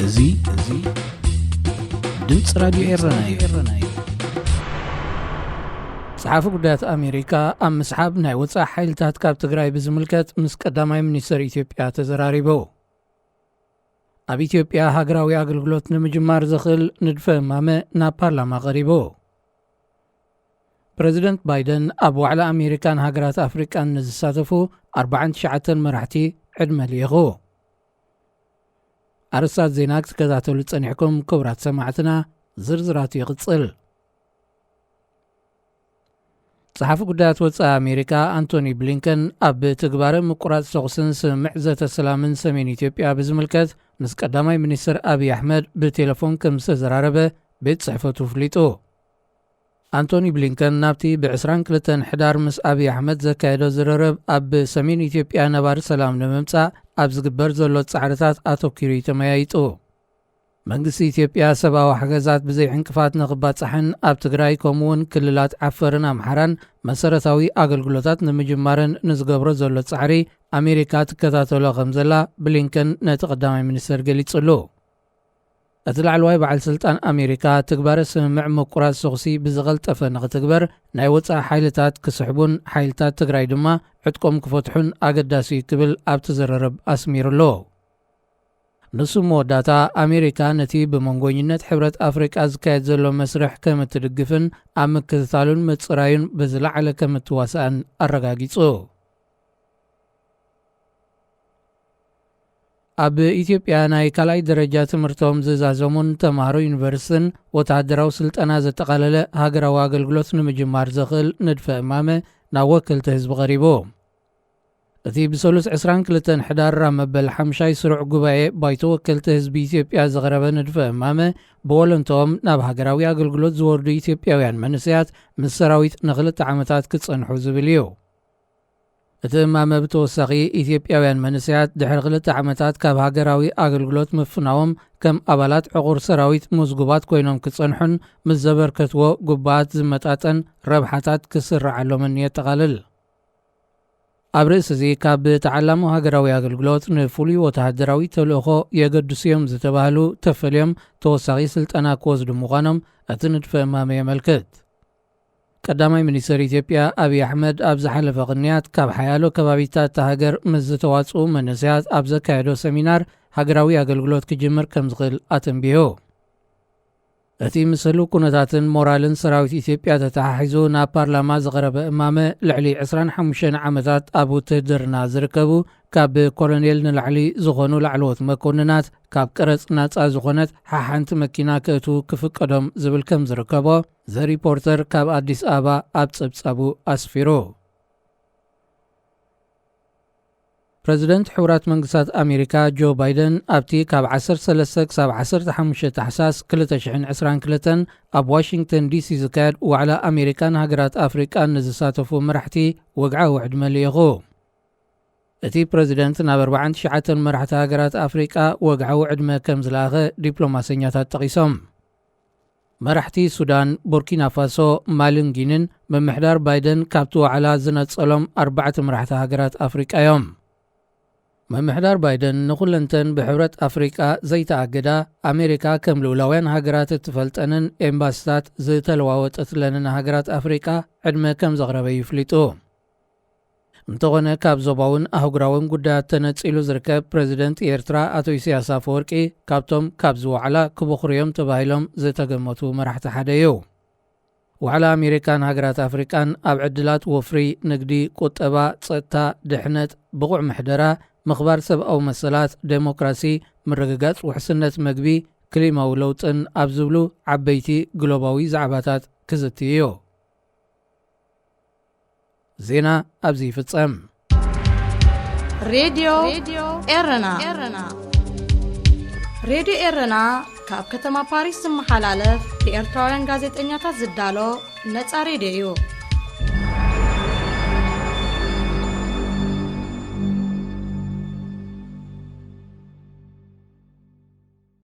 እዚ እዚ ድምፂ ራዲዮ ኤረና እዩ። ጸሓፊ ጉዳያት ኣሜሪካ ኣብ ምስሓብ ናይ ወጻኢ ሓይልታት ካብ ትግራይ ብዝምልከት ምስ ቀዳማይ ሚኒስትር ኢትዮጵያ ተዘራሪቡ። ኣብ ኢትዮጵያ ሃገራዊ ኣገልግሎት ንምጅማር ዘኽእል ንድፈ እማመ ናብ ፓርላማ ቀሪቡ። ፕረዚደንት ባይደን ኣብ ዋዕላ ኣሜሪካን ሃገራት ኣፍሪቃን ንዝሳተፉ ኣርባዓን ትሽዓተን መራሕቲ ዕድመ ልኢኹ። ኣርስታት ዜና ክትከታተሉ ጸኒሕኩም ክቡራት ሰማዕትና፣ ዝርዝራቱ ይቕጽል። ጸሓፊ ጉዳያት ወጻኢ ኣሜሪካ ኣንቶኒ ብሊንከን ኣብ ትግባረ ምቁራጽ ተኹስን ስምምዕ ዘተ ሰላምን ሰሜን ኢትዮጵያ ብዝምልከት ምስ ቀዳማይ ሚኒስትር ኣብይ ኣሕመድ ብቴሌፎን ከም ዝተዘራረበ ቤት ጽሕፈቱ ኣፍሊጡ። ኣንቶኒ ብሊንከን ናብቲ ብ ዕስራን ክልተን ሕዳር ምስ ኣብይ ኣሕመድ ዘካየዶ ዝርርብ ኣብ ሰሜን ኢትዮጵያ ነባሪ ሰላም ንምምጻእ ኣብ ዝግበር ዘሎ ጻዕርታት ኣተኲሩ እዩ ተመያይጡ። መንግስቲ ኢትዮጵያ ሰብኣዊ ሓገዛት ብዘይ ዕንቅፋት ንኽባጻሕን ኣብ ትግራይ ከምኡውን ክልላት ዓፈርን ኣምሓራን መሰረታዊ ኣገልግሎታት ንምጅማርን ንዝገብሮ ዘሎ ጻዕሪ ኣሜሪካ ትከታተሎ ከም ዘላ ብሊንከን ነቲ ቀዳማይ ሚኒስትር ገሊጹሉ። እቲ ላዕለዋይ በዓል ስልጣን ኣሜሪካ ትግባረ ስምምዕ ምቁራጽ ተኹሲ ብዝቐልጠፈ ንኽትግበር ናይ ወጻኢ ሓይልታት ክስሕቡን ሓይልታት ትግራይ ድማ ዕጥቆም ክፈትሑን ኣገዳሲ እዩ ክብል ኣብቲ ዝርርብ ኣስሚሩሉ። ንሱ መወዳእታ ኣሜሪካ ነቲ ብመንጎኝነት ሕብረት ኣፍሪቃ ዝካየድ ዘሎ መስርሕ ከም እትድግፍን ኣብ ምክትታሉን ምጽራዩን ብዝለዓለ ከም እትዋስኣን ኣረጋጊጹ። ኣብ ኢትዮጵያ ናይ ካልኣይ ደረጃ ትምህርቶም ዝዛዘሙን ተምሃሮ ዩኒቨርሲቲን ወተሃደራዊ ስልጠና ዘጠቓለለ ሃገራዊ ኣገልግሎት ንምጅማር ዘኽእል ንድፈ እማመ ናብ ወከልቲ ህዝቢ ቀሪቡ። እቲ ብሰሉስ ዕስራን ክልተን ሕዳር ኣብ መበል ሓምሻይ ስሩዕ ጉባኤ ባይቶ ወከልቲ ህዝቢ ኢትዮጵያ ዝቐረበ ንድፈ እማመ ብወለንትኦም ናብ ሃገራዊ ኣገልግሎት ዝወርዱ ኢትዮጵያውያን መንእሰያት ምስ ሰራዊት ንኽልተ ዓመታት ክጸንሑ ዝብል እዩ። እቲ እማመ ብተወሳኺ ኢትዮጵያውያን መንእሰያት ድሕሪ ክልተ ዓመታት ካብ ሃገራዊ ኣገልግሎት ምፍናዎም ከም ኣባላት ዕቑር ሰራዊት ምዝጉባት ኮይኖም ክጸንሑን ምስ ዘበርከትዎ ጉባኣት ዝመጣጠን ረብሓታት ክስረዓሎምን የጠቓልል። ኣብ ርእሲ እዚ ካብ ተዓላሞ ሃገራዊ ኣገልግሎት ንፍሉይ ወተሃደራዊ ተልእኾ የገድሱ እዮም ዝተባህሉ ተፈልዮም ተወሳኺ ስልጠና ክወስዱ ምዃኖም እቲ ንድፈ እማመ የመልክት። ቀዳማይ ሚኒስትር ኢትዮጵያ ኣብይ ኣሕመድ ኣብ ዝሓለፈ ቅንያት ካብ ሓያሎ ከባቢታት እታ ሃገር ምስ ዝተዋጽኡ መንእሰያት ኣብ ዘካየዶ ሰሚናር ሃገራዊ ኣገልግሎት ክጅምር ከም ዝኽእል ኣተንቢሁ። እቲ ምስ ህሉው ኩነታትን ሞራልን ሰራዊት ኢትዮጵያ ተተሓሒዙ ናብ ፓርላማ ዝቐረበ እማመ ልዕሊ ዕስራን ሓሙሽተን ዓመታት ኣብ ውትህድርና ዝርከቡ ካብ ኮሎኔል ንላዕሊ ዝኾኑ ላዕለዎት መኮንናት ካብ ቀረጽ ናጻ ዝኾነት ሓሓንቲ መኪና ክእትዉ ክፍቀዶም ዝብል ከም ዝርከቦ ዘ ሪፖርተር ካብ ኣዲስ ኣበባ ኣብ ጸብጻቡ ኣስፊሩ። ፕረዚደንት ሕቡራት መንግስታት ኣሜሪካ ጆ ባይደን ኣብቲ ካብ ዓሰርተ ሰለስተ ክሳብ ዓሰርተ ሓሙሽተ ታሕሳስ ክልተ ሽሕን ዕስራን ክልተን ኣብ ዋሽንግተን ዲሲ ዝካየድ ዋዕላ ኣሜሪካን ሃገራት ኣፍሪቃን ንዝሳተፉ መራሕቲ ወግዓዊ ዕድመ ልኢኹ። እቲ ፕረዚደንት ናብ ኣርባዓን ትሽዓተን መራሕቲ ሃገራት ኣፍሪቃ ወግዓዊ ዕድመ ከም ዝለኣኸ ዲፕሎማሰኛታት ጠቒሶም። መራሕቲ ሱዳን፣ ቡርኪና ፋሶ፣ ማልን ጊንን ምምሕዳር ባይደን ካብቲ ዋዕላ ዝነጸሎም ኣርባዕተ መራሕቲ ሃገራት ኣፍሪቃ እዮም። ምምሕዳር ባይደን ንኹለንተን ብሕብረት ኣፍሪቃ ዘይተኣገዳ ኣሜሪካ ከም ልኡላውያን ሃገራት እትፈልጠንን ኤምባስታት ዝተለዋወጠትለንን ሃገራት ኣፍሪቃ ዕድመ ከም ዘቕረበ ይፍሊጡ። እንተኾነ ካብ ዞባውን ኣህጉራውን ጉዳያት ተነጺሉ ዝርከብ ፕረዚደንት ኤርትራ ኣቶ ኢሳያስ ኣፈወርቂ ካብቶም ካብዚ ዋዕላ ክበኹርዮም ተባሂሎም ዝተገመቱ መራሕቲ ሓደ እዩ። ዋዕላ ኣሜሪካን ሃገራት ኣፍሪቃን ኣብ ዕድላት ወፍሪ፣ ንግዲ፣ ቁጠባ፣ ጸጥታ፣ ድሕነት፣ ብቑዕ ምሕደራ፣ ምኽባር ሰብኣዊ መሰላት፣ ዴሞክራሲ፣ ምርግጋጽ ውሕስነት መግቢ፣ ክሊማዊ ለውጥን ኣብ ዝብሉ ዓበይቲ ግሎባዊ ዛዕባታት ክዝቲ እዩ። ዜና ኣብዚ ይፍጸም። ሬድዮ ኤረና። ሬድዮ ኤረና ካብ ከተማ ፓሪስ ዝመሓላለፍ ብኤርትራውያን ጋዜጠኛታት ዝዳሎ ነጻ ሬድዮ እዩ።